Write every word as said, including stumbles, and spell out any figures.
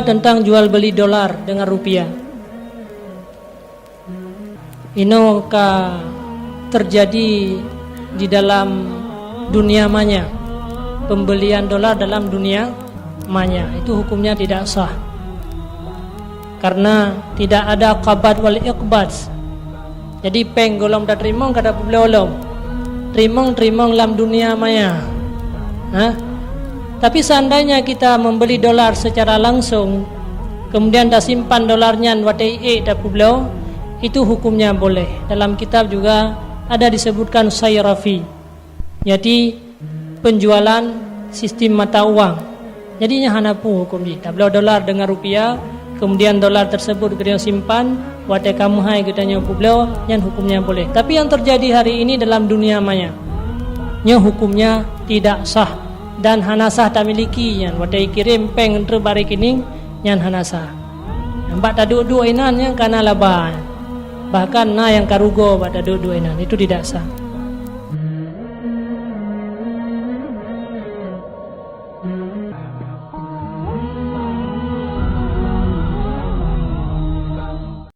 Tentang jual beli dolar dengan rupiah. Inoe ka terjadi di dalam dunia maya. Pembelian dolar dalam dunia maya, itu hukumnya tidak sah. Karena tidak ada qabad wal iqbad. Jadi péng gohlom tateurimong ka tapeubloe lom. Teurimong-teurimong lam dunia maya. Ha? Tapi seandainya kita membeli dolar secara langsung, kemudian tasimpan dolar nyan watée ék tapeubloe, itu hukumnya boleh. Dalam kitab juga ada disebutkan sayrafi. Jadi, penjualan sistem mata uang. Jadi, nyan hana peue hukum jih. Tabloe dolar dengan rupiah, kemudian dolar tersebut geutanyoe simpan, watée ka meuhai geutanyoe peubloe, nyan hukumnya boleh. Tapi yang terjadi hari ini dalam dunia maya, nyoe hukumnya tidak sah dan hana sah tamiliki nyan. Watée kirém péng treuk bak rekening, nyan hana sah. Bak taduek-duek inan nyang kana laba. Bahkan na nyang ka rugoe bak taduek-duek inan. Itu tidak sah.